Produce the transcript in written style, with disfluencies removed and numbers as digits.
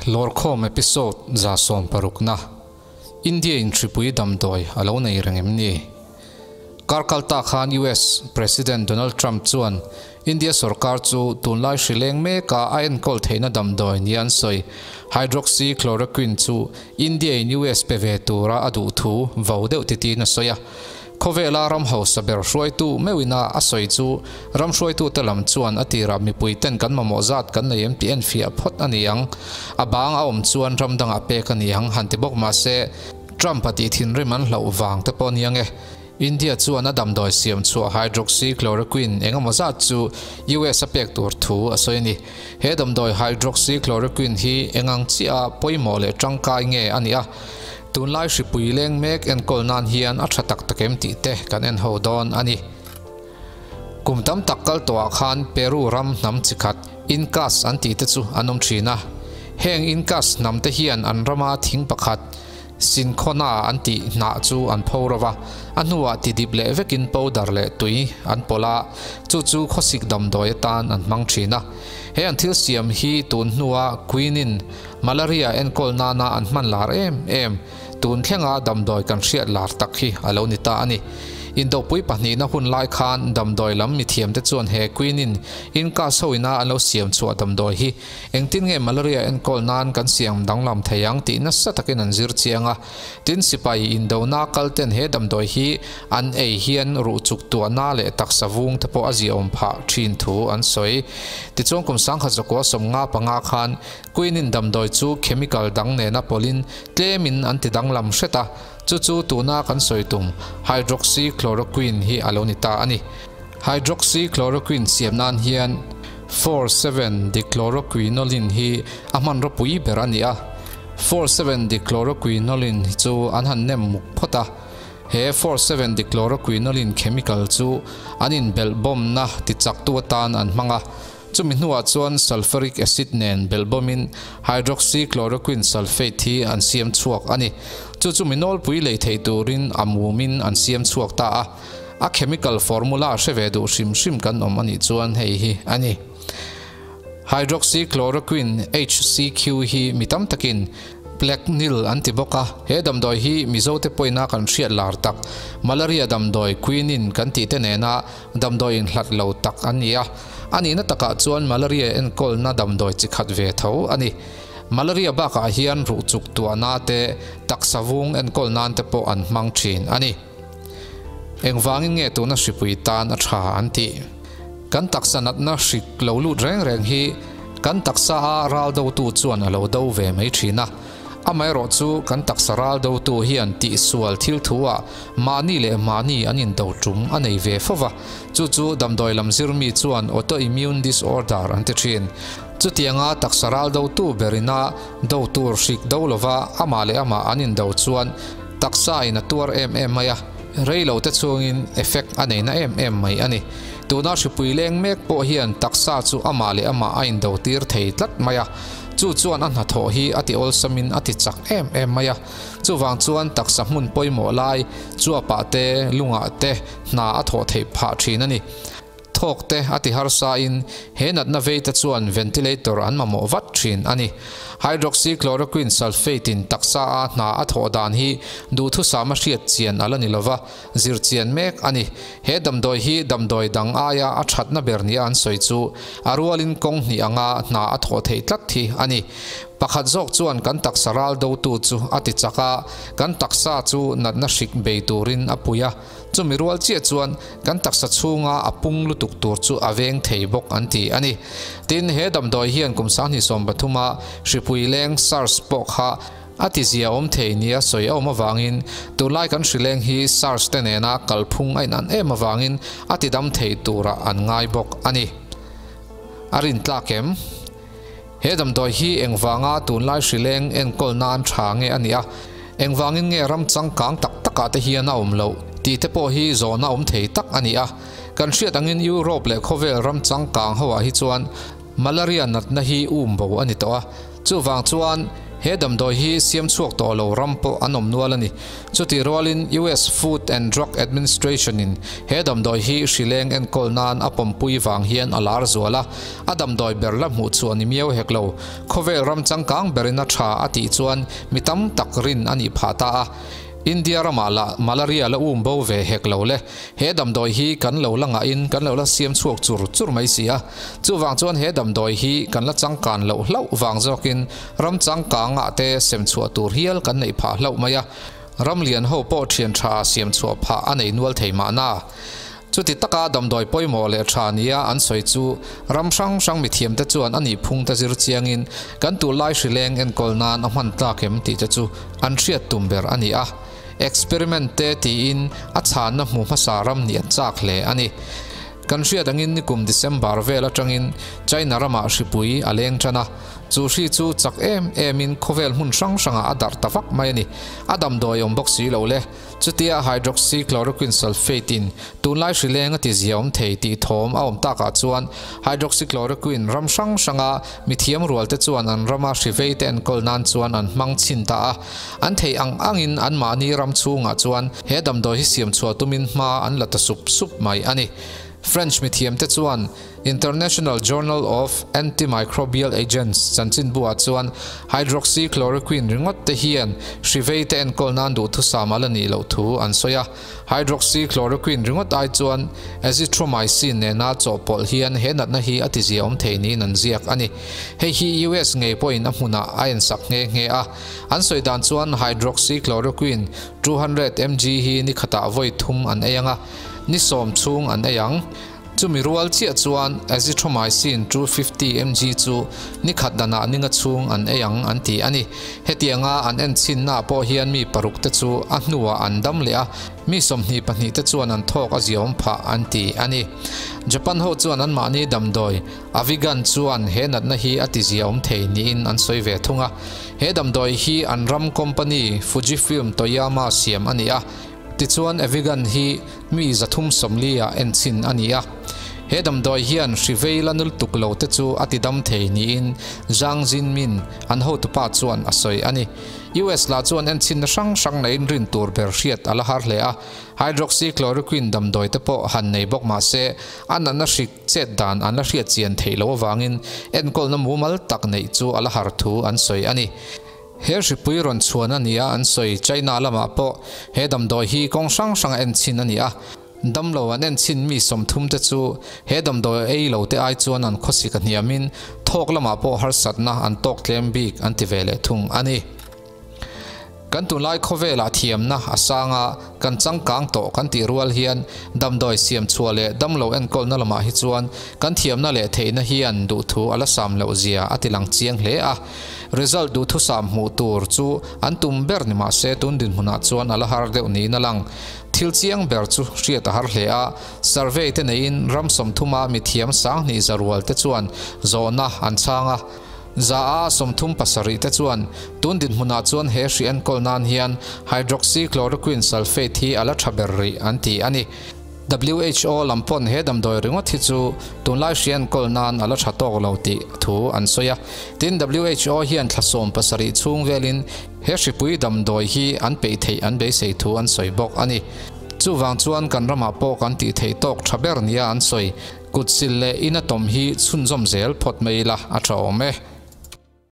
Lawrkhawm episode 160 na India in hripui damdawi a lo nei reng em ni? Kar kalta khan US President Donald Trump chuan India sorkar chu tunlai hrileng meka a enkawl theihna damdawi ni an sawi hydroxychloroquine chu India in US pe ve tura a duh thu vo deuh titin a sawi a. Khawvela ram hausa ber hruaitu meuhina a sawi chu ram hruaitu te lam chuan a tira mipui ten kan mamawh zat kan nei em tih en fiah phawt a ni ang. A bang a awm chuan ram dangah pek a ni ang han ti bawk mahse Trump a tih thinrim an hlauh vang te pawh ni ang e. India chuan a damdawi siam chhuah hydroxychloroquine engemaw zat chu US a pek tur thu a sawi a ni. He damdawi hydroxychloroquine hi engang chiah a pawimawh leh tangkai nge a ni a. Tunlai hripui leng mek enkawl nan hian a tha tak tak em tih te kan en ho dawn a ni. Kum tam tak kal tawhah khan Peru ram hnam chikhat Incas an tih te chu an awm thin a. Heng Incas hnam te hian an rama thing pakhat Cinchona an tih hnah chu an pho ro va, a hnuah tidip leh vekin powder leh tui an pawlh a, chu chu khawsik damdawi atan an hmang thin a. He an thil siam hi tun hnua quinine Malaria enkawl nana an hman lar em em, tun thlenga damdawi kan hriat lar tak hi a lo ni ta a ni. Indopui pahnihna hun lai khan damdawi lam mithiamte chuan he quinine Incas hoina an lo siam chhuah damdawi hi engtin nge malaria enkawl nan kan siam danglam thei ang tih nasa takin an zir chiang a. Tin, sipai indona kalten he damdawi hi an ei hian ruh chuk tuahna leh taksa vung te pawh a ziaawm phah thin thu an sawi. Tichuan kum 1955 khan Quinine damdawi chu chemical dang nena pawlhin tlemin an ti danglam hret a, chu chu tuna kan sawi tum hydroxychloroquine hi a lo ni ta a ni. Hydroxychloroquine siam nan hian 4,7-dichloroquinoline hi a hmanraw pui ber a ni a. 4,7-dichloroquinoline hi chu an han nem muk phawt a, he 4,7-dichloroquinoline chemical chu an inbelhbawmna tichaktu atan an hmang a. Chumi hnuah chuan sulfuric acid nen belhbawmin hydroxychloroquine sulfate hi an siam chhuak a ni. Chu chu mi nawlpui lei thei turin a mumin an siam chhuak ta a. A chemical formula hre ve duh hrim hrim kan awm a nih chuan hei hi a ni. Hydroxychloroquine, HCQ, hi mi tam takin Plaquenil an ti bawk a. He damdawi hi Mizote pawina kan hriat lar tak malaria damdawi quinine kan tih te nena Damdawi inhlat lo tak an ni a, a nihna takah chuan malaria enkawlna damdawi chi khat ve tho a ni. Malaria bakah hian ruh chuk tuahna te, taksa vung enkawl nan te pawh an hmang thin a ni. Engvangin nge tuna hripui tan a tha an tih? Kan taksa natna hrik lo lut reng reng hi kan taksa a ral dotu chuan a lo do ve mai thin a. Amaherawh chu kan taksa ral dotu hian tihsual thil thu-ah mahni leh mahni an indo tum a nei ve fo va, chu chu damdawi lam zirmi chuan autoimmune disorder an ti thin. Chutianga taksa ral dotu berina do tur hrik do lova amah leh amah an indo chuan taksa in a tuar em em mai a, rei lo te chungin effect a nei na em em mai a ni. Tuna hripui leng mek pawh hian taksa chu amah leh amah a indo tir thei tlat mai a. Chu chuan a hnathawh hi a ti awlsamin a ti chak em em mai a. Chuvang chuan taksa hmun pawimawh lai, chuapah te, lungah te hna a thawh theih phah thin a ni. Thawk te a ti harsain he natna vei te chuan ventilator an mamawh vat thin a ni. Hydroxychloroquine sulfate in taksa a hna a thawh dan hi duhthusam a hriat chian a la ni lova, zir chian mek a ni. He damdawi hi damdawi dang aia a thatna ber nia an sawi chu a rualin kawng hnih anga hna a thawh theih tlat hi a ni. Pakhat zawk chuan kan taksa ral dotu chu a ti chak a, kan taksa chu natna hrik bei turin a pui a, chumi rual chiah chuan kan taksa chhunga a pung lutuk tur chu a veng thei bawk an ti a ni. Tin, he damdawi hian kum 2023 a hripui leng SARS pawh kha A tizia awm thei nia sawi a awm avangin tunlai kan hrileng hi SARS te nena kalphung a inan em avangin a tidam thei turah an ngai bawk a ni. A rintlak em? He damdawi hi engvanga tunlai hrileng enkawl nan tha nge a nih a, engvangin nge ram changkang tak takah te hian a awm loh tih te pawh hi zawhna awm thei tak a ni a. Kan hriat angin Europe leh khawvel ram changkang hoah hi chuan Malaria natna hi um bo a ni tawh a, chuvang chuan He damdawi hi siam chhuak tawh lo ram pawh an awm nual a ni. Chutih rualin US Food and Drug Administration in he damdawi hi hrileng enkawl nan a pawmpui vang hian a lar zual a, a damdawi ber la hmuh chhuah ni miau hek lo. Khawvel ram changkang berin a tha a tih chuan mi tam tak rin a nih phah ta a. India ramah lah malaria la um bo ve hek lo le. He damdawi hi kan lo la ngahin kan lo la siam chhuak chur chur mai si a. Chuvang chuan he damdawi hi kan la changkan loh hlauh vang zawkin ram changkangah te sem chhuah tur hial kan neih phah hlauh mai a. Ram lian ho pawh thian tha siam chhuah phah a nei nual thei mahna. Chuti taka damdawi pawimawh leh tha nia an sawi chu ram hrang hrang mithiamte chuan a nihphung te zir chiangin kan tunlai hrileng enkawl nan a hman tlak em tih te chu an hriat tum ber a ni a. Experiment te tiin a chhanna hmu hmasa ram nih an chak hle a ni. Kan hriat angin nikum December vel atangin China ramah hripui a leng tan a, chu hri chu chak em emin khawvel hmun hrang hrangah a darh ta vak mai a ni. A damdawi awm bawk si lo le. Chutia hydroxychloroquine sulfate in tunlai hrileng a ti ziaawm thei tih thawm a awm takah chuan hydroxychloroquine ram hrang hranga mithiam rual te chuan an rama hrivei te enkawl nan chuan an hmang chhin ta a. An theih ang angin anmahni ram chhungah chuan he damdawi hi siam chhuah tumin hma an la ta sup sup mai a ni. French mithiam te chuan International Journal of Antimicrobial Agents chanchinbuah chuan hydroxychloroquine ringawt te hian hrivei te enkawl nan duhthusam a la nih loh thu an sawi a. Hydroxychloroquine ringawt ai chuan azithromycin nena chawhpawlh hian he natna hi a tizia awm thei niin an ziak a ni. Hei hi US ngei pawhin a hmunah a ensak nghe nghe a. An sawi dan chuan hydroxychloroquine 200 mg hi ni khatah vawi thum an ei ang a, ni sawm chhung an ei ang. Chumi rual chiah chuan azithromycin 250 mg chu ni khat danah ninga chhung an ei ang an ti a ni. Hetianga an en chhinnaah pawh hian mi paruk te chu a hnuah an dam leh a, mi 22 te chuan an thawk a ziaawm phah an ti a ni. Japan ho chuan anmahni damdawi Avigan chuan he natna hi a ti ziaawm thei niin an sawi ve thung a. He damdawi hi an ram company Fujifilm Toyama siam a ni a. Tichuan Avigan hi mi 340 ah enchhin a ni a. He damdawi hian hri vei la nul tuk lo te chu a ti dam thei niin Zhang Jinmin, an hotupa chuan a sawi a ni. US lah chuan enchhinna hrang hrang neiin rin tur ber hriat a la har hle a. Hydroxychloroquine damdawi te pawh han nei bawk mah se a natna hrik chet dan an la hriat chian theih loh avangin enkawlna mumal tak neih chu a la har thu an sawi a ni. He hripui rawn chhuan a ni a, an sawi China lamah pawh he damdawi hi kawng hrang hranga en chhin a ni a. Damlo an en chhin mi 30 te chu he damdawi ei lo te ai chuan an khawsik a hniamin thawk lamah pawh harsatna an tawk tlem bik an ti ve leh thung a ni. Kan tunlai khawvelah thiamna a sang a, kan changkang tawh kan tih rual hian damdawi siam chhuah leh damlo enkawlna lamah hi chuan kan thiamna leh theihna hian duhthu a la sam loh zia a ti lang chiang hle a. Result duhthusam hmuh tur chu an tum ber ni mahse tun dinhmunah chuan a la har deuh niin a lang. Thil chiang ber chu hriat a har hle a, survey te neiin ram 30 a mithiam 2000 zarual te chuan zawhna an chhang a. Za a 37 te chuan tun dinhmunah chuan he hri enkawl nan hian hydroxychloroquine sulfate hi a la tha ber rih an ti a ni. WHO lam pawn he damdawi ringawt hi chu tunlai hri enkawl nan a la tha tawk lo tih thu an sawi a. Tin, WHO hian thla 17 chhung velin he hripui damdawi hi an peih theih an beisei thu an sawi bawk a ni. Chuvang chuan kan ramah pawh kan tih theih tawk tha ber nia an sawi. Kut sil leh ina tawm hi chhunzawm zel phawt mai ila a tha awm e.